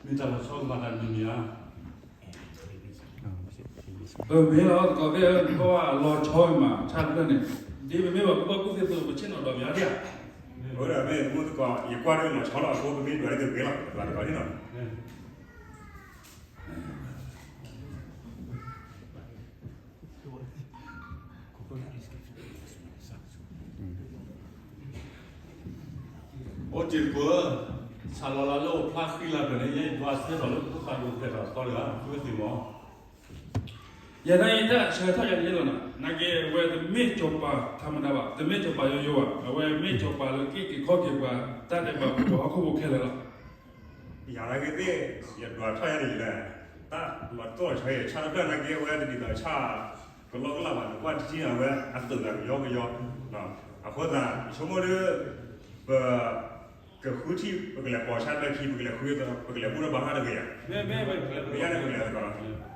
မ့ၢ်တၢ်လီၤဆီကမၤတၢ်မံၤမံၤဧါ. ပမ့ၢ်လီၤသကိးသ့ၣ်ဧၢ, နကွၢ်ဝဲအလီၤဆီမး ဆၣ်တဖျၢၣ်န့ၣ်, ဒ်ပမ့ၢ်ပှၤကူၣ်ဘၣ်ကူၣ်သ့အသိး ပဆ့ၣ်နီၤဒီးမ့ၢ်အီၤဒံးဧါ. အဝဲဒၣ်မ့ၢ်မူသကိး ယကွၢ်ဒီးလီၤဆီလီၤအဃိ ပမ့ၢ်ဒွးလၢကဂ့ၤလီၤ ပဒွးတဂီၤန့ၣ်လီၤ. အိၣ်တ့ၢ်တကိးဧၢ, ဆၣ်လီၤလၢ်လၢအိၣ်ဖျါဃံလၤဖျၢၣ်န့ၣ် ယဲယွၤဆၢထီၣ်လၢပကသးဒိၣ်ဖျဲၣ်ထီၣ်သီတဂၤ သုဝဲသ့ၣ်မီၤ. ယဲဒၣ်အံၤတၢ်ဆၢထၢၣ်ယၤန့ၣ်လီၤနီၤ, နာ်က့အဝဲတမ့ၢ်စီၤပၤထးမတၤဘၣ်, တမ့ၢ်စီၤပၤယိယိဘၣ်, အဝဲမ့ၢ်စီၤပၤလၢက့ၣ်က့ၤခီၣ်က့ၤပှၤ တၢ်ဒဲးဘးပှၤဟီၣ်ခိၣ်ဖိခဲလၢာ်လီၤ. ယၤနာ်က့သ့ၣ် ယဒွးထီၣ်ယၤန့ၣ်လဲၣ်, တၢ်လီၤတိၢ်လီၤဆီအံၤ ဆၣ်တဖျၢၣ်နာ်က့ အဝဲတဒ်သိးဆၣ်ကလီကလီဘၣ်, နကွၢ်တထံၣ်န့ၣ် အဝဲအသုးသးကယီကယီ, အဃိသတး ယဆိကမိၣ်ဒီး ပ ကဃုထံၣ် ပကလဲၤပိာ်ဆၣ်တဖျၢၣ်ခံ ပကလဲၤဃု ပကလဲၤဘူၣ်ထီၣ်ဘါထီၣ်တဂ့ၤဧါ. မ့ၢ်မ့ၢ် ပကလဲၤ ပကလဲၤသကိးလီၤ.